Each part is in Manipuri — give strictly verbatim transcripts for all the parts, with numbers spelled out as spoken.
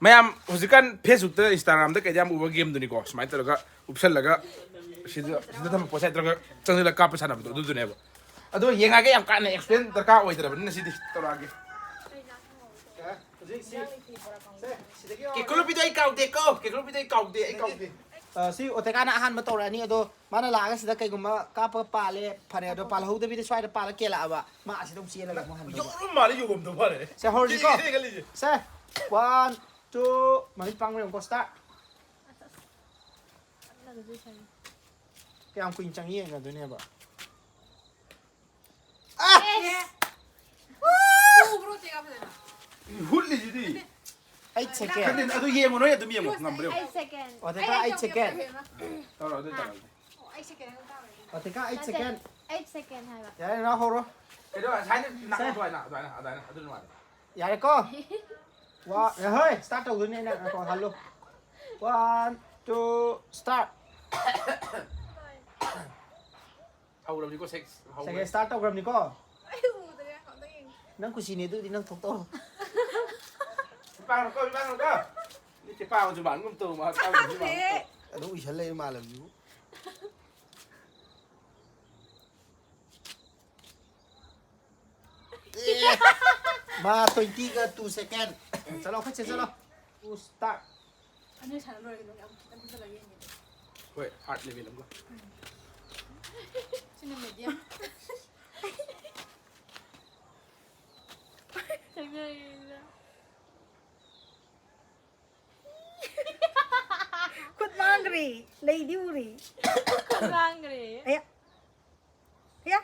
ꯃꯌꯥꯝ ꯍꯧꯖꯤꯛꯀꯥꯟ ꯐꯦꯁꯕꯨꯛꯇ ꯏꯟꯁꯇꯥꯒ꯭ꯔꯥꯝꯗ ꯀꯩꯗ ꯌꯥꯝ ꯎꯕ ꯒꯦꯝꯗꯨꯅꯤꯀꯣ, ꯁꯨꯃꯥꯏꯅ ꯇꯧꯔꯒ ꯎꯞꯁꯜꯂꯒ ꯁꯤꯗ ꯁꯤꯗ ꯊꯝꯕ ꯄꯣꯠꯁꯦ ꯇꯧꯔꯒ ꯆꯪꯁꯤꯜꯂꯒ ꯀꯥꯞꯄ ꯁꯥꯟꯅꯕꯗꯣ ꯑꯗꯨꯗꯨꯅꯦꯕ꯫ ꯑꯗꯣ ꯌꯦꯡꯉꯛꯑꯒꯦ, ꯌꯥꯝ ꯀꯥꯟꯅ ꯑꯦꯛꯁꯄ꯭ꯂꯦꯟ ꯗꯔꯀꯥꯔ ꯑꯣꯏꯗ꯭ꯔꯕꯅꯤꯅ ꯁꯤꯗꯤ ꯇꯧꯔꯛꯑꯒꯦ꯫ ꯍꯧꯖꯤꯛ ꯁꯤ ꯁꯦ, ꯁꯤꯗꯒꯤ ꯀꯦꯀꯨ ꯂꯨꯄꯤꯗꯣ ꯑꯩ ꯀꯥꯎꯗꯦꯀꯣ, ꯀꯦꯀꯨ ꯂꯨꯄꯤꯗꯣ ꯑꯩ ꯀꯥꯎꯗꯦ, ꯑꯩ ꯀꯥꯎꯗꯦ꯫ ꯑ, ꯁꯤ ꯑꯣꯇꯦꯀꯥꯅ ꯑꯍꯥꯟꯕ ꯇꯧꯔꯛꯑꯅꯤ꯫ ꯑꯗꯣ ꯃꯥꯅ ꯂꯥꯛꯑꯒ ꯁꯤꯗ ꯀꯩꯒꯨꯝꯕ ꯀꯥꯞꯄ ꯄꯥꯜꯂꯦ, ꯐꯔꯦ꯫ ꯑꯗꯣ ꯄꯥꯜꯍꯧꯗꯕꯤꯗ ꯁ꯭ꯋꯥꯏꯗ ꯄꯥꯜꯂ ꯀꯦꯜꯂꯛꯑꯕ, ꯃꯥ ꯑꯁꯤꯗ ꯑꯃꯨꯛ ꯆꯦꯜꯂꯒ ꯑꯃꯨꯛ ꯍꯟꯗꯣꯏꯕ꯫ ꯌꯧꯔꯝ ꯃꯥꯜꯂꯦ, ꯌꯧꯐꯝꯗꯣ ꯐꯔꯦ꯫ ꯁꯦ, ꯍꯧꯔꯁꯤꯀꯣ꯫ ꯁꯤꯅꯦ ꯈꯜꯂꯤꯁꯦ꯫ ꯁꯦ, ꯋꯥꯟ, ꯇꯨ, ꯃꯃꯤꯠ ꯄꯥꯡꯕ ꯌꯦꯡꯉꯨꯀꯣ, ꯁ꯭ꯇꯥꯔꯠ꯫ ꯀꯌꯥꯝ ꯀꯨꯏꯅ ꯆꯪꯉꯤ ꯌꯦꯡꯅꯗꯣꯏꯅꯦꯕ꯫ ꯎꯕ꯭ꯔꯣ ꯆꯦꯒ ꯐꯖꯅ? ꯍꯨꯠꯂꯤꯁꯤꯗꯤ꯫ ꯑꯩꯠ ꯁꯦꯀꯦꯟ꯫ ꯈꯪꯗꯦ, ꯑꯗꯨ ꯌꯦꯡꯉꯣ, ꯅꯣꯏ ꯑꯗꯨꯝ ꯌꯦꯡꯉꯣ, ꯉꯝꯕ꯭ꯔꯥ ꯌꯦꯡꯉꯣ꯫ ꯑꯩꯠ ꯁꯦꯀꯦꯟ꯫ ꯑꯣ, ꯑꯗꯨꯒ ꯑꯩꯠ ꯁꯦꯀꯦꯟ꯫ ꯇꯧꯔꯣ, ꯑꯗꯨ ꯇꯧꯔꯣ꯫ ꯑꯣ, ꯑꯩꯠ ꯁꯦꯀꯦꯟ ꯑꯗꯨꯝ ꯇꯥꯕꯅꯦ꯫ ꯑꯣ, ꯑꯗꯨꯒ ꯑꯩꯠ ꯅꯠꯇꯦ, ꯁꯦꯀꯦꯟ꯫ ꯑꯩꯠ ꯁꯦꯀꯦꯟ ꯍꯥꯏꯕ꯫ ꯌꯥꯔꯦ, ꯅꯪ ꯍꯧꯔꯣ꯫ ꯀꯩꯅꯣ, ꯑꯁꯥꯏꯅ ꯅꯥꯀꯣꯡ ꯁꯦ꯫ ꯑꯗꯨꯃꯥꯏꯅ, ꯑꯗꯨꯃꯥꯏꯅ, ꯑꯗꯨꯃꯥꯏꯅ, ꯑꯗꯨ ꯅꯨꯡꯉꯥꯏꯔꯦ꯫ ꯌꯥꯔꯦꯀꯣ? ꯋꯥ, ꯍꯣꯏ, ꯁ꯭ꯇꯥꯔꯠ ꯇꯧꯗꯣꯏꯅꯦ ꯑꯩꯅ꯫ ꯉꯥꯏꯈꯣ, ꯍꯜꯂꯣ꯫ One, two, start. ꯍꯧꯔꯕꯅꯤꯀꯣ, ꯁꯦꯛ-, ꯍꯧꯔꯦ꯫ ꯁꯦꯀꯦꯟ ꯁ꯭ꯇꯥꯔꯠ ꯇꯧꯈ꯭ꯔꯕꯅꯤꯀꯣ? ꯑꯩ ꯎꯗ꯭ꯔꯦ, ꯑꯝꯇ ꯌꯦꯡꯒꯦ꯫ ꯅꯪ ꯀꯨꯁꯤꯅꯦ, ꯑꯗꯨꯗꯤ ꯅꯪ ꯊꯣꯛꯇꯧꯔꯣ꯫ ꯃꯤꯠ ꯄꯥꯡꯉꯨꯀꯣ, ꯃꯤꯠ ꯄꯥꯡꯉꯨꯀꯣ꯫ ꯃꯤꯠꯁꯦ ꯄꯥꯡꯉꯨꯁꯨ ꯃꯥꯟꯒꯨꯝ ꯇꯧ, ꯃꯥ ꯄꯥꯡꯉꯨꯁꯨ ꯃꯥꯟꯒꯨꯝ ꯇꯧ꯫ ꯑꯗꯨꯝ ꯎꯏꯁꯜ ꯂꯩ ꯃꯥꯜꯂꯕꯁꯤꯕꯨ꯫ ꯑꯦ, ꯃꯥ ꯇ꯭ꯋꯦꯟꯇꯤꯒ ꯇꯨ ꯁꯦꯀꯦꯟ꯫ ꯆꯠꯂꯣ, ꯑꯩꯈꯣꯏ ꯆꯦ, ꯆꯠꯂꯣ꯫ Two start. ꯑꯅꯤ ꯁꯥꯟꯅ ꯂꯣꯏꯔꯦ, ꯑꯗꯨꯝ ꯌꯥꯝ ꯈꯤꯇꯪ ꯐꯨꯖꯜꯂꯒ ꯌꯦꯡꯒꯦ꯫ ꯍꯣꯏ, ꯍꯥꯔꯠ ꯂꯦꯚꯦꯜ ꯑꯃꯒ꯫ ꯁꯤꯅ ꯃꯦꯗꯤꯌꯝ꯫ ꯈꯨꯠ ꯃꯥꯡꯈ꯭ꯔꯦ, ꯂꯩꯗꯤ ꯎꯔꯤ꯫ ꯈꯨꯠ ꯃꯥꯡꯈ꯭ꯔꯦ꯫ ꯑꯌꯥ꯫ ꯑꯌꯥ꯫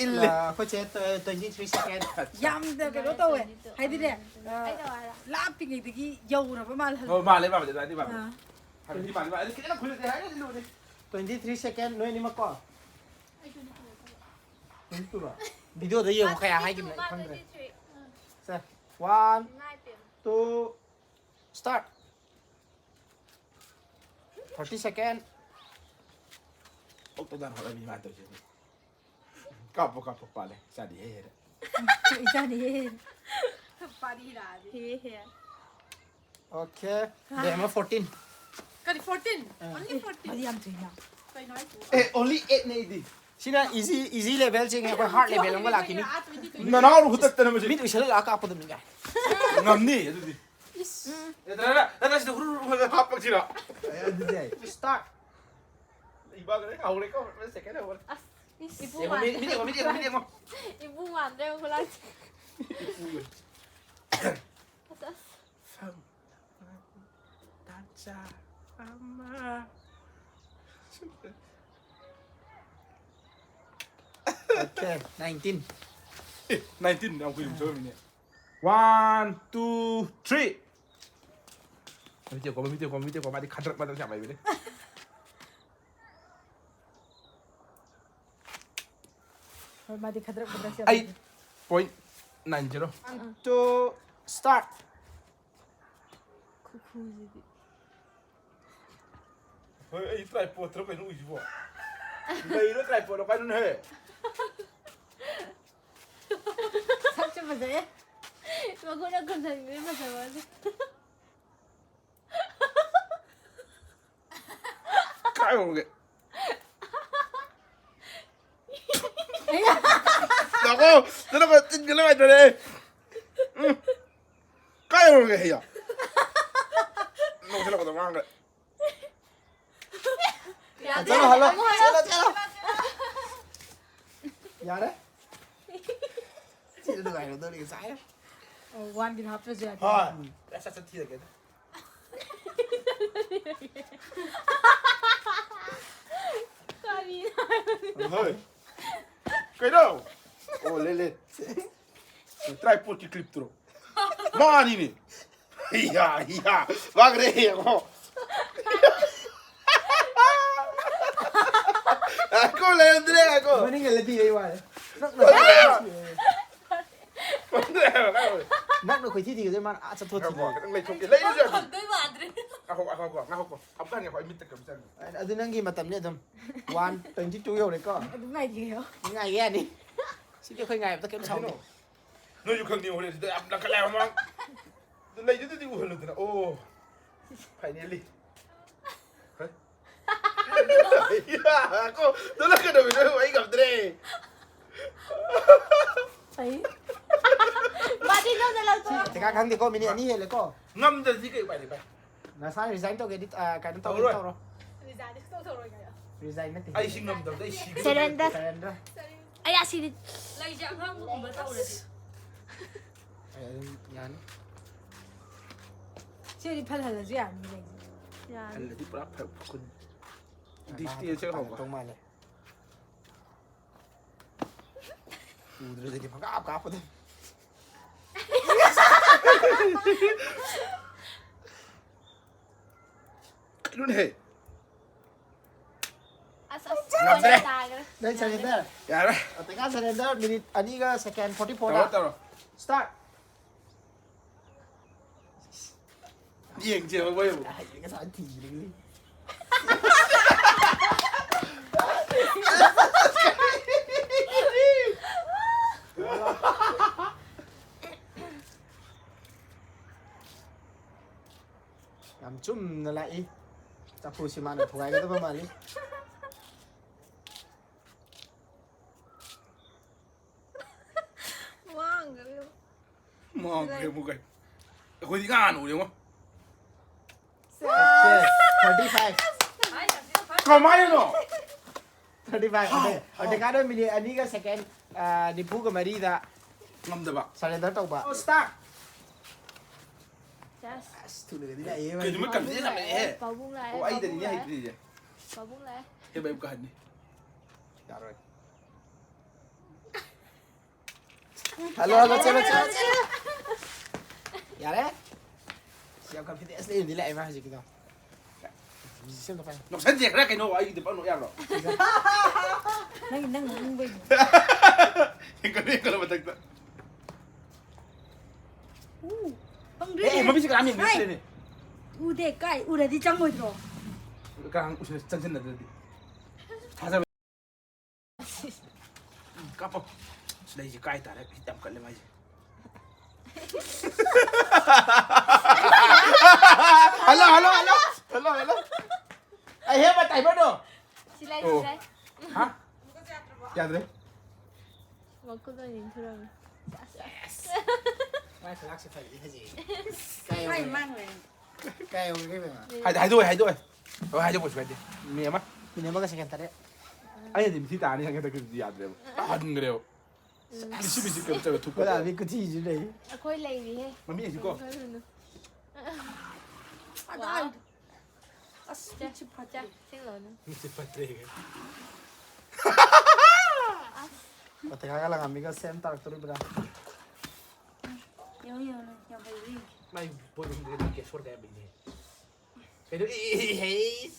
ꯏꯜꯂꯦ꯫ ꯑ, ꯑꯩꯈꯣꯏ ꯆꯦ, ꯑ, ꯇ꯭ꯋꯦꯟꯇꯤ ꯊ꯭ꯔꯤ ꯁꯦꯀꯦꯟ꯫ ꯌꯥꯝꯅ ꯀꯩꯅꯣ ꯇꯧꯋꯦ꯫ ꯍꯥꯏꯗꯤꯅꯦ, ꯑ, ꯑꯩ ꯇꯧ ꯍꯥꯏꯔꯣ? ꯂꯥꯞꯄꯤꯉꯩꯗꯒꯤ ꯌꯧꯔꯕ ꯃꯥꯜꯍꯜꯂꯦ꯫ ꯑꯣ, ꯃꯥꯜꯂꯦ, ꯃꯥꯜꯂꯦ, ꯑꯗꯨꯃꯥꯏꯅꯗꯤ ꯃꯥꯜꯂꯦ꯫ ꯑꯥ꯫ ꯍꯥꯏꯕꯗꯤ ꯃꯥꯜꯂꯦ, ꯃꯥꯜꯂꯦ꯫ ꯑꯗꯨ ꯈꯤꯇꯪ ꯈꯨꯜꯂꯗꯤ ꯍꯥꯏꯔꯗꯤ ꯂꯨꯔꯦ꯫ ꯇ꯭ꯋꯦꯟꯇꯤ ꯊ꯭ꯔꯤ ꯁꯦꯀꯦꯟ, ꯅꯣꯏ ꯑꯅꯤꯃꯛꯀꯣ? ꯇ꯭ꯋꯦꯟꯇꯤ ꯇꯨꯔꯣ? ꯚꯤꯗꯤꯑꯣꯗ ꯌꯦꯡꯉꯣ ꯀꯌꯥ ꯍꯥꯏꯈꯤꯕꯅꯣ ꯑꯩ ꯈꯪꯗ꯭ꯔꯦ꯫ ꯁꯦ, ꯋꯥꯟ, ꯇꯨ, ꯁ꯭ꯇꯥꯔꯠ꯫ ꯊꯥꯔꯇꯤ ꯁꯦꯀꯦꯟ꯫ ꯑꯣꯛꯇꯣꯗꯥꯟ ꯍꯣꯠꯂꯕꯤ ꯃꯥ ꯇꯧꯔꯤꯁꯦ꯫ ꯀꯥꯞꯄꯣ, ꯀꯥꯞꯄꯣ, ꯄꯥꯜꯂꯦ꯫ ꯏꯆꯥꯗꯤ ꯍꯦ ꯍꯦꯔꯦ꯫ ꯏꯆꯥꯗꯤ ꯍꯦ ꯍꯦꯔꯦ꯫ ꯄꯥꯗꯤ ꯍꯤꯔꯥꯗꯤ꯫ ꯍꯦ ꯍꯦ꯫ Okay. ꯕꯦꯝꯃ fourteen. ꯀꯔꯤ fourteen? ꯑꯥ꯫ Only fourteen. ꯃꯗꯤ ꯌꯥꯝ ꯊꯨꯏꯅ꯫ ꯀꯩꯅꯣ ꯍꯥꯏꯁꯤꯕꯣ? ꯑꯦ, only eightꯅꯦ ꯑꯩꯗꯤ. ꯁꯤꯅ easy, easy level ꯆꯤꯡꯉꯦ, ꯑꯩꯈꯣꯏ hard level ꯑꯃꯒ ꯂꯥꯛꯈꯤꯅꯤ. ꯅꯅꯥꯎꯅ ꯍꯨꯇꯠꯇꯅ ꯃꯁꯤ ꯃꯤꯠ ꯎꯏꯁꯜꯂꯒ ꯀꯥꯞꯄꯗꯕꯅꯤ ꯀꯥꯏ. ꯉꯝꯅꯤ ꯑꯗꯨꯗꯤ. ꯏꯁ꯫ ꯑꯦ, ꯅꯠꯇ꯭ꯔꯒ ꯅꯠꯇ꯭ꯔꯒ ꯁꯤꯗ ꯍꯨꯔꯨ ꯍꯨꯔꯨ ꯍꯥꯞꯄꯁꯤꯔꯣ? ꯑꯗꯨꯗꯤ ꯑꯩ. Start. ꯏꯕꯥꯒ ꯍꯧꯔꯦꯀꯣ. Second ꯍꯧꯔꯦ. ꯑꯁ꯫ ꯏꯁ꯫ ꯌꯦꯡꯉꯣ, ꯃꯤ ꯃꯤ ꯌꯦꯡꯉꯣ, ꯃꯤ ꯌꯦꯡꯉꯣ, ꯃꯤ ꯌꯦꯡꯉꯣ. ꯏꯕꯨꯡ ꯃꯥꯟꯗ꯭ꯔꯦ ꯈꯨꯂꯥꯛꯁꯦ꯫ ꯑꯁ ꯑꯁ꯫ ꯐꯝ. ꯇꯥꯆꯥ. ꯑꯃ. Okay, nineteen. ꯑꯦ, nineteen ꯌꯥꯝ ꯀꯨꯏꯅ ꯆꯠꯂꯝꯃꯤꯅꯦ. One, two, three. ꯃꯃꯤꯠ ꯇꯦꯛꯀꯣ, ꯃꯃꯤꯠ ꯇꯦꯛꯀꯣ, ꯃꯃꯤꯠ ꯇꯦꯛꯀꯣ, ꯃꯥꯗꯤ ꯈꯗ꯭ꯔꯛ ꯃꯗ꯭ꯔꯛ ꯌꯥꯝ ꯍꯩꯕꯅꯦ. ꯍꯣꯏ, ꯃꯥꯗꯤ ꯈꯗ꯭ꯔꯛ ꯈꯗ꯭ꯔꯛꯁꯦ Eight point nine zero. To start. ꯈꯨꯈꯨꯁꯤꯗꯤ꯫ ꯍꯣꯏ, ꯑꯩ tripodꯔꯣ ꯀꯩꯅꯣ ꯎꯏꯁꯤꯕꯣ? ꯂꯩꯔꯣ tripodꯔꯣ ꯀꯩꯅꯣꯅꯦꯍꯦ? ꯁꯛꯁꯨ ꯐꯖꯩꯌꯦ꯫ ꯃꯈꯨꯠꯅ ꯈꯨꯝꯖꯟꯈ꯭ꯔꯦ ꯐꯖꯕꯁꯦ꯫ ꯀꯥꯏ ꯍꯧꯔꯒꯦ? ꯂꯥꯛꯑꯣ! ꯅꯪꯅ ꯇꯤꯟꯒ ꯂꯣꯏ ꯍꯥꯏꯗꯣꯔꯦ꯫ ꯎꯝ. ꯀꯥꯏ ꯍꯧꯔꯒꯦ ꯍꯩꯌꯥ? ꯅꯣꯛꯁꯤꯜꯂꯛꯄꯗꯣ ꯉꯥꯡꯈ꯭ꯔꯦ꯫ ꯆꯠꯂꯣ, ꯍꯜꯂꯣ. ꯆꯠꯂꯣ, ꯆꯠꯂꯣ. ꯌꯥꯔꯦ? ꯁꯤꯗ ꯅꯨꯡꯉꯥꯏꯔꯗꯧꯅꯤ ꯉꯁꯥꯏ. ꯑꯣ, ꯋꯥꯟꯒꯤꯗ ꯍꯥꯞꯇ꯭ꯔꯁꯨ ꯌꯥꯏ꯫ ꯍꯣꯏ꯫ ꯑꯁ, ꯑꯁ, ꯊꯤꯔꯒꯦ꯫ ꯀꯔꯤ? ꯍꯣꯏ꯫ ꯀꯩꯅꯣ? ꯑꯣ, ꯂꯩ, ꯂꯩ꯫ Tripodꯀꯤ clipꯇꯨꯔꯣ? ꯃꯥꯅꯤꯅꯦ꯫ ꯏꯌꯥ, ꯏꯌꯥ꯫ ꯃꯥꯡꯈ꯭ꯔꯦ, ꯌꯦꯡꯉꯣ꯫ ꯉꯥꯏꯈꯣ, ꯂꯩꯔꯝꯗ꯭ꯔꯦ, ꯉꯥꯏꯈꯣ꯫ ꯃꯅꯤꯡ ꯍꯜꯂ ꯊꯤꯔꯦ, ꯑꯩ ꯋꯥꯔꯦ. ꯅꯛꯅ, ꯃꯥꯡꯈ꯭ꯔꯦ ꯍꯥꯏꯕ, ꯉꯥꯏꯈꯣ꯫ ꯅꯛꯅ ꯀꯣꯏꯊꯤ ꯊꯤꯒꯗꯣꯏ ꯃꯥꯅ ꯑꯥ ꯆꯠꯊꯣꯛ ꯉꯥꯏꯈꯣ, ꯊꯤꯔꯦ. ꯈꯤꯇꯪ ꯂꯩꯊꯣꯛꯀꯦ꯫ ꯂꯩꯔꯁꯨ ꯌꯥꯏ꯫ ꯐꯪꯗꯣꯏ ꯃꯥꯟꯗ꯭ꯔꯦ꯫ ꯉꯥꯏꯈꯣ, ꯉꯥꯏꯈꯣ, ꯉꯥꯏꯈꯣ꯫ ꯑꯃꯨꯛꯇ ꯉꯥꯏꯈꯣ, ꯑꯩ ꯃꯤꯠꯇ ꯀꯩꯅꯣꯝ ꯆꯪꯉꯦ꯫ ꯑꯗꯨ ꯅꯪꯒꯤ ꯃꯇꯝꯅꯤ ꯑꯗꯨꯝ. One twenty two ꯌꯧꯔꯦꯀꯣ. ꯑꯗꯨꯝ ꯉꯥꯏꯈꯤꯒꯦ꯫ ꯉꯥꯏꯒꯦ ꯌꯥꯅꯤ. ꯁꯤꯗꯤ ꯑꯩꯈꯣꯏ ꯉꯥꯏꯕꯗ ꯀꯩꯝ ꯁꯥꯎꯅꯤ. ꯅꯣꯏꯁꯨ ꯈꯪꯅꯤꯡ ꯍꯣꯔꯦꯟ ꯁꯤꯗ ꯌꯥꯝ ꯂꯪꯈꯠꯂꯦ ꯍꯥꯏꯕ ꯃꯥ꯫ ꯑꯗꯨ ꯂꯩꯗꯨꯗꯗꯤ ꯎꯍꯜꯂꯨꯗꯅ꯫ ꯑꯣ, finally꯫ ꯍ? ꯀꯣ, ꯅꯣꯂꯛꯀꯗꯕꯅꯤ, ꯅꯣꯏ ꯑꯩ ꯉꯝꯗ꯭ꯔꯦ꯫ ꯑꯩ꯫ ꯃꯥꯗꯤ ꯅꯪꯅ ꯂꯧꯊꯣꯛꯑꯣ꯫ ꯇꯤꯀꯥ ꯈꯪꯗꯦꯀꯣ, ꯃꯤꯅꯤꯠ ꯑꯅꯤ ꯍꯦꯜꯂꯦꯀꯣ꯫ ꯉꯝꯗ꯭ꯔꯗꯤ ꯀꯩ ꯎꯄꯥꯏ ꯂꯩ, ꯚꯥꯏ? ꯅꯁꯥ resign ꯇꯧꯒꯦꯗꯤ, ꯑ, ꯀꯩꯅꯣ ꯇꯧꯒꯦꯗꯤ ꯇꯧꯔꯣꯏ꯫ ꯇꯧꯔꯣ꯫ Resign ꯇꯧꯊꯣꯛꯑꯔꯣꯏ ꯀꯥꯏꯅ꯫ Resign ꯅꯠꯇꯦ꯫ ꯑꯩ ꯁꯤ ꯉꯝꯗꯕꯗ ꯑꯩ ꯁꯤꯒꯦ꯫ Surrender꯫ Surrender꯫ ꯑꯩ ꯑꯁꯤꯗꯤ ꯂꯩꯁꯦ ꯑꯉꯥꯡꯕꯒꯨꯝꯕ ꯇꯧꯔꯗꯤ꯫ ꯑꯩ ꯑꯗꯨꯝ ꯌꯥꯅꯤ꯫ ꯁꯤꯗꯤ ꯐꯜꯍꯜꯂꯁꯨ ꯌꯥꯅꯤ ꯂꯩꯁꯦ꯫ ꯌꯥꯅꯤ꯫ ꯍꯜꯂꯗꯤ ꯄꯨꯔꯥ ꯐꯔꯛ ꯐꯨꯟ꯫ ꯑ, ꯗꯤꯁꯇꯦꯟꯁꯁꯦ ꯍꯧꯕ꯫ ꯇꯧ ꯃꯥꯜꯂꯦ꯫ ꯎꯗ꯭ꯔꯒꯗꯤ ꯄꯪꯀꯥꯞ ꯀꯥꯞꯄꯗ꯫ ꯀꯩꯅꯣꯅꯦꯍꯦ? ꯑꯁ, ꯑꯁ, ꯉꯝꯗ꯭ꯔꯦ꯫ ꯇꯥꯈ꯭ꯔꯦ꯫ ꯅꯪ surrender? ꯌꯥꯔꯦ꯫ ꯑꯇꯩꯒ surrender, ꯃꯤꯅꯤꯠ ꯑꯅꯤꯒ second forty four ꯗ꯫ ꯇꯧꯔꯣ, ꯇꯧꯔꯣ꯫ Start꯫ ꯌꯦꯡꯁꯦꯕ ꯃꯣꯏ ꯑꯃꯨꯛ꯫ ꯍꯩꯔꯦ, ꯉꯁꯥꯏ ꯊꯤꯔꯦ꯫ ꯌꯥꯝ ꯆꯨꯝꯅ ꯂꯥꯛꯏ꯫ ꯆꯐꯨꯁꯤ ꯃꯥꯅ ꯊꯨꯒꯥꯏꯒꯗꯕ ꯃꯥꯜꯂꯤ꯫ ꯋꯥꯡꯈ꯭ꯔꯦ꯫ ꯃꯥꯡꯈ꯭ꯔꯦ ꯑꯃꯨꯛ ꯀꯩ꯫ ꯑꯩꯈꯣꯏꯗꯤ ꯉꯍꯥꯟ ꯎꯔꯦꯉꯣ꯫ Success꯫ Thirty five꯫ ꯀꯃꯥꯏꯅꯅꯣ? Thirty five꯫ ꯑꯗꯩ, ꯑꯗꯩ ꯀꯥꯟꯗ ꯃꯤꯅꯤꯠ ꯑꯅꯤꯒ second, ꯑ, ꯅꯤꯐꯨꯒ ꯃꯔꯤꯗ ꯉꯝꯗꯕ꯫ Surrender ꯇꯧꯕ꯫ ꯑꯣ, start꯫ Yes꯫ ꯑꯁ, ꯊꯨꯅꯒꯗꯤ ꯂꯥꯛꯑꯦ, ꯚꯥꯏ꯫ ꯀꯩꯅꯣ ꯃꯣꯏ ꯄꯥꯕꯨꯡ ꯀꯟꯐꯤꯗꯦꯟꯁ ꯌꯥꯝ ꯂꯥꯛꯑꯦ꯫ ꯂꯩꯍꯦ꯫ ꯄꯥꯕꯨꯡ ꯂꯥꯛꯑꯦ, ꯑꯣ, ꯑꯩꯗꯅꯤꯅꯦ ꯄꯥꯕꯨꯡ ꯂꯥꯛꯑꯦ꯫ ꯍꯩꯇ꯭ꯔꯤꯁꯦ꯫ ꯄꯥꯕꯨꯡ ꯂꯥꯛꯑꯦ꯫ ꯍꯦ, ꯚꯥꯏ, ꯑꯃꯨꯛꯀ ꯍꯟꯅꯤ꯫ ꯌꯥꯔꯣꯏ꯫ ꯍꯜꯂꯣ, ꯍꯜꯂꯣ, ꯆꯦꯜꯂꯣ, ꯆꯦꯜꯂꯣ, ꯆꯦꯜꯂꯣ꯫ ꯌꯥꯔꯦ? ꯁꯤ ꯌꯥꯝ ꯀꯟꯐꯤꯗꯦꯟꯁ ꯂꯩꯅꯗꯤ ꯂꯥꯛꯑꯦ ꯃꯥ ꯍꯧꯖꯤꯛꯀꯤꯗꯣ꯫ ꯃ꯭ꯌꯨꯖꯤꯁꯤꯌꯥꯟꯗꯣ ꯄꯥꯏ꯫ ꯅꯣꯛꯁꯟꯁꯦ ꯈꯔ ꯀꯩꯅꯣ, ꯑꯩꯒꯤꯗꯤ ꯄꯪꯅꯣꯛ ꯌꯥꯕ꯭ꯔꯣ? ꯅꯪ, ꯅꯪ ꯅꯣꯛꯅꯤꯡꯕꯩꯅꯦ꯫ ꯍꯦꯟꯒꯠꯂꯨ, ꯍꯦꯟꯒꯠꯂꯨ ꯃꯊꯛꯇ꯫ ꯎ, ꯐꯪꯗ꯭ꯔꯦ꯫ ꯑꯦ, ꯑꯦ, ꯃꯃꯤꯠꯁꯦ ꯀꯅꯥꯝ ꯌꯦꯡꯕꯤꯔꯛꯇ꯭ꯔꯦꯅꯦ꯫ ꯍꯥꯏ꯫ ꯎꯗꯦ, ꯀꯥꯏ? ꯎꯔꯗꯤ ꯆꯪꯉꯣꯏꯗ꯭ꯔꯣ? ꯀꯅꯥ ꯎꯁꯤꯜꯂ ꯆꯪꯁꯤꯟꯅꯗ꯭ꯔꯗꯤ? ꯊꯥꯖꯕ꯫ ꯎꯝ, ꯀꯥꯞꯄꯣ꯫ ꯑꯁ, ꯂꯩꯁꯦ ꯀꯥꯏ ꯇꯥꯔꯦ? ꯍꯤꯠ ꯌꯥꯝ ꯀꯜꯂꯦ ꯃꯥꯏꯁꯦ꯫ Hello, hello, hello. Hello, hello. ꯑꯩ ꯍꯦ, ꯃꯇꯥꯏ ꯕꯔꯗꯣ꯫ ꯁꯤ ꯂꯩ, ꯑꯣ꯫ ꯁꯤ ꯂꯩ꯫ ꯍꯥ? ꯌꯥꯗ꯭ꯔꯦ꯫ ꯃꯈꯨꯠ ꯑꯣꯏꯅ ꯏꯟꯊꯨꯔꯝꯃꯦ꯫ ꯃꯥꯏ ꯈꯨꯂꯥꯛꯁꯦ ꯐꯖꯩ, ꯐꯖꯩ꯫ ꯀꯥꯏ ꯃꯥꯏ ꯌꯧꯒ꯭ꯔꯦ? ꯃꯥꯡꯈ꯭ꯔꯦ꯫ ꯀꯥꯏ ꯌꯧꯒ꯭ꯔꯒꯦ, ꯏꯕꯦꯝꯃ? ꯍꯥꯏꯗꯤ ꯍꯥꯏꯗꯣꯛꯑꯣꯏ, ꯍꯥꯏꯗꯣꯛꯑꯣꯏ꯫ ꯍꯣꯏ, ꯍꯥꯏꯗꯣꯛꯄꯁꯨ ꯀꯥꯏꯗꯦ꯫ ꯃꯤ ꯑꯃ꯫ ꯃꯤꯅꯤꯠ ꯑꯃꯒ ꯁꯦꯀꯦꯟ ꯇꯔꯦꯠ꯫ ꯑꯩꯅꯗꯤ ꯃꯤꯊꯤ ꯇꯥꯅꯤ ꯈꯪꯉꯦ, ꯍꯟꯗꯛꯀꯤꯗꯨꯗꯤ ꯌꯥꯗ꯭ꯔꯦꯕ꯫ ꯍꯟꯈ꯭ꯔꯦꯕ꯫ ꯎꯝ꯫ ꯃꯤꯁꯤ ꯀꯩꯅꯣ ꯇꯧꯔ ꯊꯨꯞꯄ ꯒꯨꯂꯥꯕꯤ ꯀꯨꯊꯤꯁꯨ ꯂꯩ꯫ ꯑꯩꯈꯣꯏ ꯂꯩꯔꯤꯍꯦ꯫ ꯃꯃꯤꯡ ꯍꯥꯏꯁꯤꯀꯣ꯫ ꯀꯩꯅꯣ ꯈꯜꯂꯨꯅꯨ꯫ ꯑꯗꯥꯏꯗ꯫ ꯋꯥꯎ꯫ ꯑꯁ, ꯆꯥ, ꯃꯤꯠꯁꯤ ꯐꯠꯇ꯭ꯔꯦ꯫ ꯆꯥ, ꯁꯤ ꯂꯧꯅꯨ꯫ ꯃꯤꯠꯁꯤ ꯐꯠꯇ꯭ꯔꯦ꯫ ꯑꯁ꯫ ꯄꯇꯦꯀꯥꯒ ꯂꯪꯉꯝꯃꯤꯒ ꯁꯦꯝ ꯇꯥꯔꯛꯇꯣꯔꯤꯕ꯭ꯔꯥ? ꯌꯦꯡꯉꯨ, ꯌꯦꯡꯉꯨ, ꯌꯥꯝ ꯍꯩꯔꯤ꯫ ꯃꯥꯏ ꯕꯣꯏ ꯃꯃꯤꯡꯗꯨꯒ ꯀꯦꯁꯣꯔ ꯀꯥꯏ ꯍꯥꯏꯕ ꯏꯅꯦ꯫ ꯀꯩꯅꯣ? ꯑꯦ, ꯑꯦ, ꯑꯦ, ꯑꯦ꯫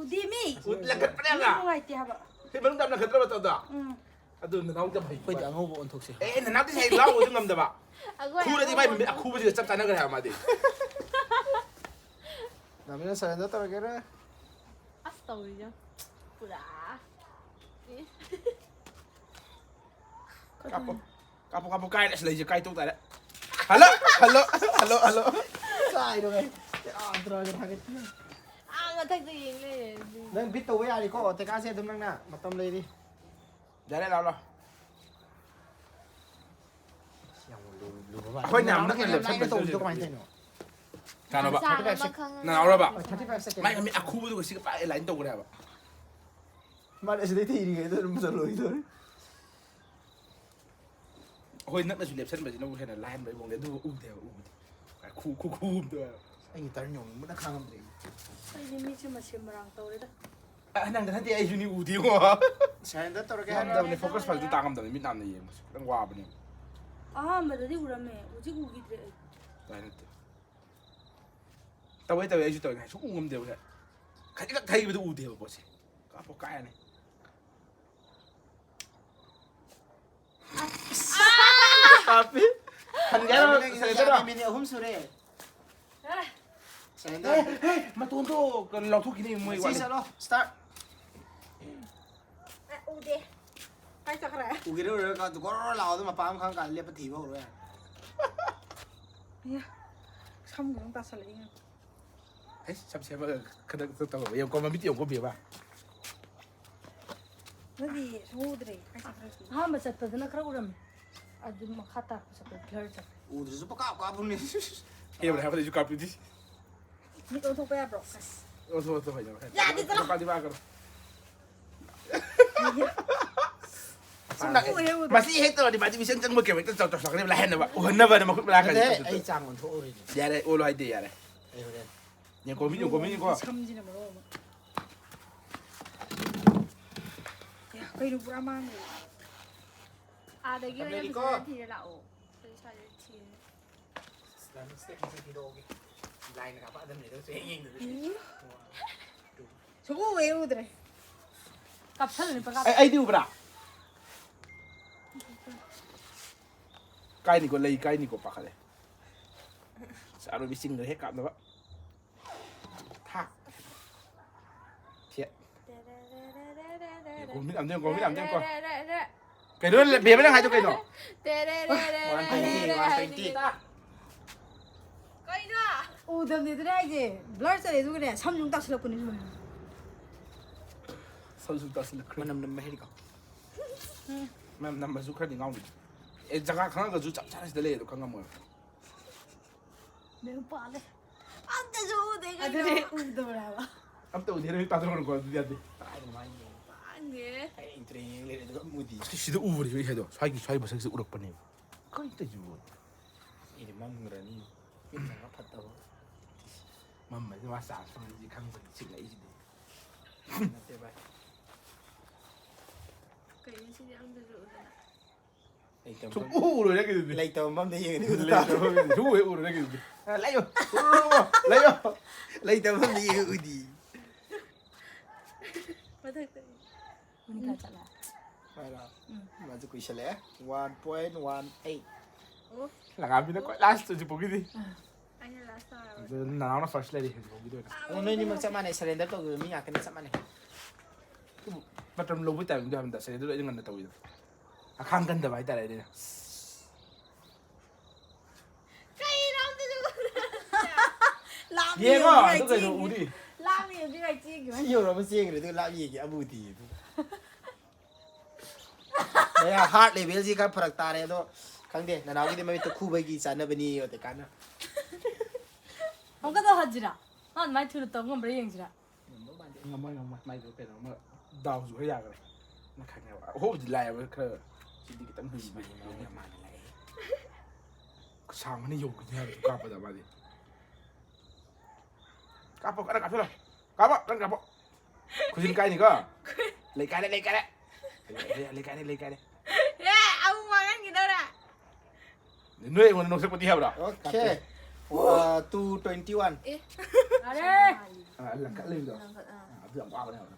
ꯎꯗꯦꯃꯤ꯫ ꯎꯠ ꯂꯪꯈꯠꯄꯅꯦ ꯍꯥꯏꯕ꯫ ꯅꯨꯡꯉꯥꯏꯇꯦ ꯍꯥꯏꯕ꯫ ꯁꯤ ꯃꯅꯨꯡꯗ ꯌꯥꯝ ꯂꯪꯈꯠꯇ꯭ꯔꯕ ꯇꯧꯗꯣ? ꯎꯝ꯫ ꯑꯗꯨ ꯅꯅꯥꯎ ꯌꯥꯝ ꯍꯩ꯫ ꯑꯩꯈꯣꯏꯗꯤ ꯑꯉꯧꯕ ꯑꯣꯟꯊꯣꯛꯁꯦ꯫ ꯑꯦ, ꯅꯅꯥꯎꯗꯤ ꯍꯩ ꯂꯥꯎꯕꯁꯨ ꯉꯝꯗꯕ꯫ ꯑꯩꯈꯣꯏ ꯈꯨꯔꯗꯤ ꯃꯥꯏ ꯑꯉꯧꯕ ꯃꯃꯤꯠ ꯑꯣꯟꯊꯣꯛ- ꯑꯈꯨꯕꯁꯤꯒ ꯆꯞ ꯆꯥꯟꯅꯈ꯭ꯔꯦ ꯍꯥꯏꯕ ꯃꯥꯗꯤ꯫ ꯗꯥꯃꯤꯅ surrender ꯇꯧꯔꯒꯦꯔ? ꯑꯁ, ꯇꯧꯔꯤꯁꯦ ꯄꯨꯔꯥ꯫ ꯑꯦ꯫ ꯀꯥꯞꯄꯣ꯫ ꯀꯥꯞꯄꯣ, ꯀꯥꯞꯄꯣ, ꯀꯥꯏꯔꯦ꯫ ꯑꯁ, ꯂꯩꯁꯦ ꯀꯥꯏ ꯇꯣꯛ ꯇꯥꯔꯦ꯫ Hello, hello, hello, hello. Cairo, ꯀꯥꯏ꯫ ꯑꯥ, ꯗ꯭ꯔꯥꯒꯟ ꯊꯥꯒꯠ-꯫ ꯑꯥ, ꯃꯊꯛꯇ ꯌꯦꯡ ꯂꯩꯔꯦ ꯑꯗꯨ꯫ ꯅꯪ ꯕꯤꯠ ꯇꯧꯕ ꯌꯥꯔꯤꯀꯣ, ꯇꯦꯀꯥꯁꯦ ꯑꯗꯨꯝ ꯅꯪꯅ ꯃꯇꯝ ꯂꯩꯔꯤ꯫ ꯌꯥꯔꯦ, ꯂꯥꯛꯑꯣ, ꯂꯥꯛꯑꯣ꯫ ꯌꯥꯝ ꯂꯨ-, ꯂꯨꯕ ꯃꯥꯜꯂꯦ꯫ ꯑꯩꯈꯣꯏꯅ ꯌꯥꯝ ꯅꯪꯅ ꯅꯛꯅ ꯌꯥꯝ ꯂꯥꯏꯅ ꯂꯦꯞꯁꯟꯕ ꯇꯧꯕꯗꯣ ꯀꯃꯥꯏꯅ ꯇꯧꯔꯤꯁꯦ꯫ ꯇꯧꯔꯤꯅꯣ? ꯀꯅꯥꯅꯣꯕ? ꯆꯥꯡ ꯑꯃ ꯈꯪꯉꯒ ꯅꯅꯥꯎꯔꯕ? ꯍꯣꯏ, thirty five second꯫ ꯃꯥꯏ ꯃꯃꯤꯠ ꯑꯈꯨꯕꯗꯨꯒ ꯁꯤꯒ ꯄꯨꯔꯥ align ꯇꯧꯈ꯭ꯔꯦ ꯍꯥꯏꯕ꯫ ꯃꯥꯅ ꯑꯁꯤꯗꯩ ꯊꯤꯔꯤꯉꯩꯗ ꯑꯗꯨꯝ ꯆꯠꯂꯣꯏꯗꯧꯔꯦ꯫ ꯑꯩꯈꯣꯏ ꯅꯛꯅꯁꯨ ꯂꯦꯞꯁꯟꯕꯁꯤꯅꯕꯨ ꯍꯦꯟꯅ ꯂꯥꯏꯍꯟꯕꯩ ꯃꯑꯣꯡꯗ ꯑꯗꯨ ꯎꯗꯦꯕ, ꯎꯕꯗꯤ꯫ ꯈꯨ-, ꯈꯨ-, ꯈꯨ ꯑꯝꯇ꯫ ꯑꯩꯒꯤ turn ꯌꯧꯅꯤꯡꯕꯅ ꯈꯥꯡꯉꯝꯗ꯭ꯔꯦ ꯑꯩ꯫ ꯑꯩꯗꯤ ꯃꯤꯠꯁꯦ ꯃꯁꯦꯝ ꯃꯔꯥꯡ ꯇꯧꯔꯦꯗ꯫ ꯑ, ꯅꯪꯗ ꯅꯠꯇꯦ, ꯑꯩꯁꯨꯅꯤ ꯎꯗꯦꯉꯣ꯫ Surrender ꯇꯧꯔꯒꯦ ꯍꯥꯏꯔꯣ? ꯉꯝꯗꯕꯅꯦ, focus ꯐꯖꯅ ꯇꯥ ꯉꯝꯗꯕꯅꯦ, ꯃꯤꯠ ꯅꯥꯝꯅ ꯌꯦꯡꯕꯁꯦ ꯈꯤꯇꯪ ꯋꯥꯕꯅꯦꯕ꯫ ꯑꯍꯥꯟꯕꯗꯗꯤ ꯎꯔꯝꯃꯦ, ꯍꯧꯖꯤꯛ ꯎꯈꯤꯗ꯭ꯔꯦ ꯑꯩ꯫ ꯑꯗꯨꯃꯥꯏꯅ ꯅꯠꯇꯦ꯫ ꯇꯧꯋꯦ, ꯇꯧꯋꯦ, ꯑꯩꯁꯨ ꯇꯧꯋꯦ, ꯁꯨꯡꯎ ꯉꯝꯗꯦꯕ꯫ ꯈꯖꯤꯛꯈꯛ ꯊꯩꯕꯗ ꯎꯗꯦꯕ ꯄꯣꯠꯁꯦ꯫ ꯀꯥꯞꯄꯣ ꯀꯥꯏꯔꯅꯤ꯫ ꯀꯥꯞꯄꯤ꯫ ꯍꯟꯒꯦ ꯍꯥꯏꯔꯣ? ꯃꯤꯅꯤꯠ, ꯁꯦꯀꯦꯟꯗꯔꯣ? ꯃꯤꯅꯤꯠ ꯑꯍꯨꯝ ꯁꯨꯔꯦ꯫ ꯑꯦ, ꯁꯦꯀꯦꯟꯗꯔ꯫ ꯑꯦ, ꯑꯦ, ꯃꯇꯣꯟꯗꯣ ꯀꯩꯅꯣ ꯂꯧꯊꯣꯛꯈꯤꯅꯤ ꯃꯣꯏ ꯁꯤ ꯋꯥꯠꯂꯤ꯫ ꯆꯠꯂꯣ, start꯫ ꯑꯦ, ꯎꯗꯦ꯫ ꯀꯥꯏ ꯆꯠꯈ꯭ꯔꯦ? ꯎꯒꯦꯔꯥ ꯎꯔꯦꯔꯥ ꯀꯥꯟꯗ ꯒꯣꯔꯣ ꯂꯥꯎꯑꯣ, ꯑꯗꯨ ꯃꯄꯥ ꯑꯃ ꯈꯪꯉꯀꯥꯟꯗ ꯂꯦꯞꯄ ꯊꯤꯕ ꯍꯧꯔꯣ ꯌꯥꯔꯦ꯫ ꯑꯌꯥ, ꯁꯝꯒ ꯑꯃꯨꯛ ꯇꯥꯁꯜꯂꯛꯏ꯫ ꯑꯩ ꯁꯝ ꯁꯦꯝꯃꯒ ꯈꯗꯛ ꯈꯗꯛ ꯇꯧꯔꯕ ꯌꯦꯡꯉꯨꯀꯣ, ꯃꯃꯤꯠꯇꯤ ꯌꯦꯡꯉꯨꯀꯣ, ꯕꯦꯕꯥ꯫ ꯅꯠꯇꯦ, ꯁꯨꯝ ꯎꯗ꯭ꯔꯦ꯫ ꯑꯩ ꯁꯝ ꯈꯔ ꯁꯨꯝ ꯑꯍꯥꯟꯕ ꯆꯠꯄꯗꯅ ꯈꯔ ꯎꯔꯝꯃꯦ, ꯑꯗꯨ ꯃꯈꯥ ꯇꯥꯔꯛꯄ ꯆꯠꯄꯗ ꯕ꯭ꯂꯔ ꯆꯠꯂꯦ꯫ ꯎꯗ꯭ꯔꯁꯨ ꯄꯀꯥꯞ ꯀꯥꯞꯄꯨꯅꯦ꯫ ꯍꯦꯕ꯭ꯔ ꯍꯥꯏꯕꯗ ꯑꯩꯁꯨ ꯀꯥꯞꯄꯤꯗꯤ꯫ ꯃꯤꯠ ꯑꯣꯟꯊꯣꯛꯄ ꯌꯥꯕ꯭ꯔꯣ? ꯑꯁ꯫ ꯑꯣꯟꯊꯣꯛ, ꯑꯣꯟꯊꯣꯛ, ꯍꯣꯏ, ꯍꯣꯏ꯫ ꯌꯥꯗꯦꯗꯅ꯫ ꯀꯥꯞꯄꯗꯤ ꯋꯥꯒꯅꯨ꯫ ꯁꯨꯝ ꯂꯥꯛꯑꯦ꯫ ꯎꯔꯦ, ꯎꯔꯦ꯫ ꯃꯁꯤ ꯍꯦꯛ ꯇꯧꯔꯗꯤ ꯃꯥꯗꯤ ꯃꯤꯁꯦꯟ ꯆꯪꯕ ꯀꯩꯝ ꯍꯦꯛꯇ ꯆꯥꯎ ꯆꯥꯎꯁꯜꯂꯛꯀꯅꯦꯕ, ꯂꯥꯏꯍꯟꯅꯕ꯫ ꯎꯍꯟꯅꯕꯅ ꯃꯈꯨꯠ ꯃꯅꯥ ꯅꯠꯇꯦ, ꯈꯔ ꯑꯩ ꯆꯥꯡ ꯑꯣꯟꯊꯣꯛꯎꯔꯤꯅꯦ꯫ ꯌꯥꯔꯦ, ꯑꯣꯜꯂꯣ ꯍꯥꯏꯗꯦ, ꯌꯥꯔꯦ꯫ ꯑꯩ ꯍꯣꯔꯦꯟ꯫ ꯌꯦꯡꯀꯣ, ꯃꯤ ꯌꯦꯡꯀꯣ, ꯃꯤ ꯌꯦꯡꯀꯣ꯫ ꯁꯝꯁꯤꯅ ꯃꯔꯣꯜ ꯑꯃ꯫ ꯑꯦ, ꯀꯩꯅꯣ ꯄꯨꯔꯥ ꯃꯥꯡꯈ꯭ꯔꯦ꯫ ꯑꯥꯗꯒꯤ ꯃꯇꯝ ꯑꯣꯏꯅ ꯂꯩꯔꯤꯀꯣ꯫ ꯐꯖꯅ ꯊꯤꯔ ꯂꯥꯛꯑꯣ꯫ ꯑꯩꯈꯣꯏ ꯁ꯭ꯋꯥꯏꯗ ꯊꯤꯔꯦ꯫ ꯏꯁꯂꯥꯃꯤꯛ ꯁ꯭ꯇꯦꯠ ꯃꯁꯛ ꯊꯤꯗꯣꯛꯑꯒꯦ꯫ ꯂꯥꯏꯅ ꯀꯥꯞꯄ ꯑꯗꯨꯝ ꯂꯩꯗꯧꯁꯦ ꯍꯦꯛ ꯌꯦꯡꯗꯕꯤ꯫ ꯎꯝ꯫ ꯁꯨꯡꯎ ꯍꯦꯛ ꯎꯗ꯭ꯔꯦ꯫ ꯀꯥꯞꯁꯜꯂꯨꯅꯦ ꯄꯪꯀꯥꯞ꯫ ꯑꯩ, ꯑꯩꯗꯤ ꯎꯕ꯭ꯔꯥ? ꯀꯥꯏꯅꯤꯀꯣ, ꯂꯩ ꯀꯥꯏꯅꯤꯀꯣ, ꯄꯥꯈꯠꯂꯦ꯫ ꯑꯁ, ꯑꯔꯣꯏꯕꯤ ꯆꯤꯡꯗ ꯍꯦꯛ ꯀꯥꯞꯅꯕ꯫ ꯊꯥ꯫ ꯊꯦꯠ꯫ ꯀꯣꯃꯤꯠ ꯑꯝꯇꯪ, ꯀꯣꯃꯤꯠ ꯑꯝꯇꯪ ꯀꯣ꯫ ꯀꯩꯅꯣ, ꯕꯦꯕ, ꯅꯪ ꯍꯥꯏꯗꯣ ꯀꯩꯅꯣ? ꯇꯦꯔꯦ ꯔꯦ ꯔꯦ ꯔꯦ ꯋꯥꯟ ꯇ꯭ꯋꯦꯟꯇꯤ, ꯔꯦ ꯋꯥꯟ ꯇ꯭ꯋꯦꯟꯇꯤ꯫ ꯔꯦ꯫ ꯀꯩꯅꯣ? ꯎꯗꯕꯅꯦ ꯑꯗꯨꯅꯦ ꯍꯥꯏꯁꯦ꯫ ꯕ꯭ꯂꯔ ꯆꯠꯂꯦ ꯑꯗꯨꯒꯅꯦ ꯁꯝꯁꯨ ꯑꯃꯨꯛ ꯇꯥꯁꯤꯜꯂꯛꯄꯅꯦ ꯁꯨꯃꯥꯏꯅ꯫ ꯁꯝꯁꯨ ꯇꯥꯁꯤꯜꯂꯛꯈ꯭ꯔꯦ꯫ ꯃꯅꯝ ꯅꯝꯕ ꯍꯩꯔꯤꯀꯣ? ꯃꯅꯝ ꯅꯝꯕꯁꯨ ꯈꯔꯗꯤ ꯉꯥꯎꯔꯤ꯫ ꯑꯦ, ꯖꯒꯥ ꯈꯪꯉꯒꯁꯨ ꯆꯞ ꯆꯥꯅ ꯁꯤꯗ ꯂꯩ ꯑꯗꯣ ꯈꯪꯉꯝꯃꯣꯏ꯫ ꯃꯌꯥꯝ ꯄꯥꯜꯂꯦ꯫ ꯑꯝꯇꯁꯨ ꯎꯗꯦ ꯀꯩꯅꯣ꯫ ꯑꯗꯨꯗꯤ ꯎꯗꯕ꯭ꯔꯥ ꯍꯥꯏꯕ? ꯑꯝꯇ ꯎꯗꯦ, ꯅꯣꯏ ꯇꯥꯊꯣꯛꯈ꯭ꯔꯣꯀꯣ, ꯑꯗꯨꯗꯤ ꯌꯥꯗꯦ꯫ ꯀꯗꯥꯏꯗꯅꯣ ꯃꯥ ꯌꯦꯡꯉꯤ? ꯄꯥꯡꯉꯦ꯫ ꯑꯩ ꯏꯟꯇ꯭ꯔꯦ ꯌꯦꯡ ꯂꯩꯔꯦ, ꯑꯗꯨꯒ ꯑꯃꯨꯛ ꯎꯗꯦ꯫ ꯑꯁ, ꯁꯤꯗ ꯎꯕꯅꯦ ꯑꯩ ꯍꯥꯏꯗꯣ, ꯁ꯭ꯋꯥꯏꯒꯤ, ꯁ꯭ꯋꯥꯏ ꯃꯁꯛꯁꯤꯗ ꯎꯔꯛꯄꯅꯦꯕ꯫ ꯀꯔꯤꯅꯣ ꯇꯧꯏꯁꯤꯕꯣ? ꯑꯩꯗꯤ ꯃꯝꯈ꯭ꯔꯅꯤ꯫ ꯃꯤꯠ ꯅꯥꯒ ꯐꯠꯇꯕ꯫ ꯃꯝꯕꯁꯦ ꯃꯥ ꯆꯥꯟꯁ ꯐꯪꯉꯤꯁꯦ ꯈꯪꯕꯒꯤ ꯆꯤꯡꯉꯛꯏꯁꯤꯗꯤ꯫ ꯅꯠꯇꯦ ꯚꯥꯏ꯫ ꯀꯩꯅꯣ ꯁꯤꯗꯤ ꯑꯝꯇꯁꯨ ꯎꯗꯅ? ꯂꯩꯇꯕ ꯁꯨꯝ ꯃꯐꯝ-, ꯎ ꯎꯔꯣꯏ ꯅꯪꯒꯤꯗꯨꯗꯤ꯫ ꯂꯩꯇꯕ ꯃꯐꯝꯗ ꯌꯦꯡꯉꯗꯤ ꯎꯗ ꯂꯩꯇꯕ ꯇꯥꯕ꯫ ꯃꯐꯝꯗꯗꯤ ꯁꯨꯝ ꯎ ꯍꯦꯛ ꯎꯔꯣꯏ ꯅꯪꯒꯤꯗꯨꯗꯤ꯫ ꯑ, ꯂꯩꯌꯣ꯫ ꯎꯔꯨꯔꯨ, ꯂꯩꯌꯣ꯫ ꯂꯩꯇꯕ ꯃꯐꯝꯗ ꯌꯦꯡꯉ ꯎꯗꯤ꯫ ꯃꯊꯛꯇ꯫ ꯃꯤꯅꯤꯠ ꯀꯌꯥ ꯆꯠꯂꯦ? ꯍꯥꯏꯔꯣ? ꯎꯝ꯫ ꯃꯥꯁꯨ ꯀꯨꯏꯁꯜꯂꯛꯑꯦ꯫ One point one eight. ꯑꯣ꯫ ꯂꯪꯉꯥꯕꯤꯅ ꯈ꯭ꯋꯥꯏ ꯂꯥꯁ ꯍꯧꯖꯤꯛ ꯐꯥꯎꯒꯤꯗꯤ꯫ ꯑꯥ꯫ ꯑꯩꯅ ꯂꯥꯁ ꯇꯥꯔꯕ꯫ ꯑꯗꯨ ꯅꯅꯥꯎꯅ ꯐꯥꯔꯁ ꯂꯩꯔꯤ ꯍꯧꯖꯤꯛ ꯐꯥꯎꯒꯤꯗꯤ ꯑꯣꯏꯅ꯫ ꯑꯗꯣ ꯅꯣꯏꯅꯤꯃꯛ ꯆꯞ ꯃꯥꯟꯅꯩ, ꯁꯔꯦꯟꯗꯔ ꯇꯧꯈꯤꯕ ꯃꯤ ꯉꯥꯛꯇꯅꯤ, ꯆꯞ ꯃꯥꯟꯅꯩ꯫ ꯑꯗꯨꯕꯨ ꯃꯇꯝ ꯂꯧꯕ ꯇꯥꯏꯃꯤꯡꯗꯣ ꯍꯥꯏꯕꯗ ꯁꯔꯦꯟꯗꯔꯗꯣ ꯑꯩꯅ ꯉꯟꯅ ꯇꯧꯋꯤꯗꯣ꯫ ꯑꯈꯥꯡ ꯀꯟꯗꯕ ꯍꯥꯏꯇꯥꯔꯦ ꯑꯩꯅ꯫ ꯌꯦꯡꯉꯣ, ꯑꯗꯨ ꯀꯩꯅꯣ ꯎꯔꯤ꯫ ꯂꯥꯞꯅ ꯌꯦꯡꯕꯤꯔꯣꯏ ꯆꯦꯡꯒꯤ ꯁꯤ ꯌꯧꯔꯕ ꯆꯦꯡꯈ꯭ꯔꯦ, ꯑꯗꯨ ꯂꯥꯞ ꯌꯦꯡꯒꯦ ꯑꯕꯨꯗꯤ ꯑꯗꯨ꯫ ꯃꯌꯥ heart levelꯁꯤ ꯈꯔ ꯐꯔꯛ ꯇꯥꯔꯦ, ꯑꯗꯣ ꯈꯪꯗꯦ, ꯅꯅꯥꯎꯒꯤꯗꯤ ꯃꯃꯤꯠꯇ ꯈꯨꯕꯒꯤ ꯆꯥꯅꯕꯅꯤ ꯑꯗꯩ ꯀꯥꯟꯅ꯫ ꯑꯃꯨꯛꯀ ꯇꯧꯍꯟꯁꯤꯔꯥ? ꯃꯥ ꯑꯗꯨꯃꯥꯏꯅ ꯊꯨꯅ ꯇꯧ ꯉꯝꯕ꯭ꯔꯥ ꯌꯦꯡꯁꯤꯔꯥ? ꯉꯝꯃꯣꯏ, ꯉꯝꯃꯣꯏ, ꯃꯥꯏꯗꯣ ꯀꯩꯅꯣꯝꯃ ꯗꯥꯎꯁꯨ ꯈꯔ ꯌꯥꯈ꯭ꯔꯦ꯫ ꯅꯪ ꯈꯪꯉꯦꯕ, ꯑꯍꯣꯕꯗꯤ ꯂꯥꯛꯑꯦꯕ ꯈꯔ꯫ ꯁꯤꯗꯤ ꯈꯤꯇꯪ ꯍꯨꯏꯕ ꯃꯥꯅ ꯂꯥꯛꯑꯦ꯫ ꯁꯥꯡꯕꯅ ꯌꯧꯒꯅꯤ ꯍꯥꯏꯕꯗꯨ ꯀꯥꯞꯄꯗ ꯃꯥꯗꯤ꯫ ꯀꯥꯞꯄꯣ, ꯀꯟꯅ ꯀꯥꯞꯁꯤꯜꯂꯣ꯫ ꯀꯥꯞꯄꯣ, ꯀꯟꯅ ꯀꯥꯞꯄꯣ꯫ ꯈꯨꯖꯤꯟ ꯀꯥꯏꯅꯤꯀꯣ꯫ ꯂꯩ ꯀꯥꯏꯔꯦ, ꯂꯩ ꯀꯥꯏꯔꯦ꯫ ꯂꯩ ꯀꯥꯏꯔꯦ, ꯂꯩ ꯀꯥꯏꯔꯦ, ꯂꯩ ꯀꯥꯏꯔꯦ꯫ ꯑꯦ, ꯑꯃꯨꯛ ꯃꯥꯡꯍꯟꯈꯤꯗꯧꯔꯦ꯫ ꯅꯣꯏ ꯑꯩꯉꯣꯟꯗ ꯅꯣꯛꯁꯛꯄꯗꯤ ꯍꯥꯏꯕ꯭ꯔꯣ? Okay. Uh, two twenty-one. ꯑꯦ, ꯑꯔꯦ꯫ ꯑ, ꯂꯪꯈꯠꯂꯤꯕꯗꯣ꯫ ꯂꯪꯈꯠ-, ꯑꯥ꯫ ꯑ, ꯑꯗꯨ ꯌꯥꯝ ꯋꯥꯕꯅꯦ ꯍꯥꯏꯕ꯫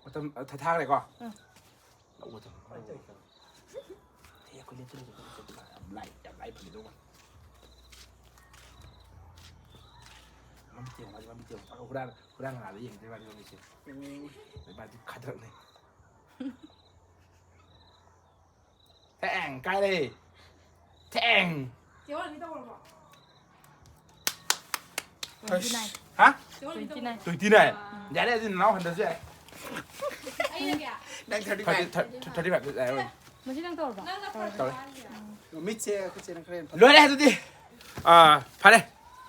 ꯃꯇꯝ, ꯑ, ꯊꯥ-, ꯊꯥꯈ꯭ꯔꯦꯀꯣ? ꯎꯝ꯫ ꯂꯧ ꯃꯇꯝ꯫ ꯑꯦ, ꯑꯩꯈꯣꯏ ꯂꯦꯞꯇ ꯂꯩꯖꯕ ꯂꯦꯞꯇ ꯌꯥꯝ ꯂꯥꯏ, ꯌꯥꯝ ꯂꯥꯏ ꯐꯪꯒꯗꯧꯕ꯫ ꯃꯃꯤꯠꯇꯤ ꯌꯦꯡꯉꯨ, ꯃꯥꯗꯤ ꯃꯃꯤꯠꯇꯤ ꯌꯦꯡꯉꯨ꯫ ꯍꯨꯔꯥꯟ-, ꯍꯨꯔꯥꯟ ꯉꯥꯗ ꯌꯦꯡꯗ꯭ꯔꯦ ꯃꯥꯗꯤ ꯃꯃꯤꯠꯁꯦ꯫ ꯃꯥꯗꯤ ꯈꯗ꯭ꯔꯛꯅꯦ꯫ ꯊꯦꯡ ꯀꯥꯏꯔꯦ꯫ ꯊꯦꯡ꯫ ꯆꯦ ꯋꯥꯡꯂꯤ ꯇꯧꯔꯕꯣ? Twenty nine. ꯍꯥ? ꯆꯦ ꯋꯥꯡꯂꯤ Twenty nine. ꯌꯥꯔꯦ, ꯑꯗꯨꯗꯤ ꯅꯅꯥꯎ ꯍꯟꯊꯁꯨ ꯌꯥꯏ꯫ ꯑꯩꯅ ꯀꯌꯥ? ꯅꯪ thirty Thirty, five. thirty five ꯌꯥꯔꯦ꯫ ꯃꯁꯤ ꯅꯪ ꯇꯧꯔꯕ? ꯅꯪꯅ first ꯇꯧꯔꯦ꯫ ꯍꯥꯏꯔꯤꯔꯥ? ꯃꯤꯠꯁꯦ ꯑꯩꯈꯣꯏ ꯆꯦꯅ ꯈꯔ ꯍꯦꯟꯅ ꯐꯖ- ꯂꯣꯏꯔꯦ ꯑꯗꯨꯗꯤ꯫ ꯑꯥ, ꯐꯔꯦ꯫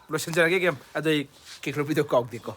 ꯂꯣꯏꯁꯤꯟꯖꯔꯒꯦ game꯫ ꯑꯗꯨ ꯑꯩ ꯀꯦꯛ ꯂꯧꯕꯤꯗꯣ ꯀꯥꯎꯗꯦꯀꯣ꯫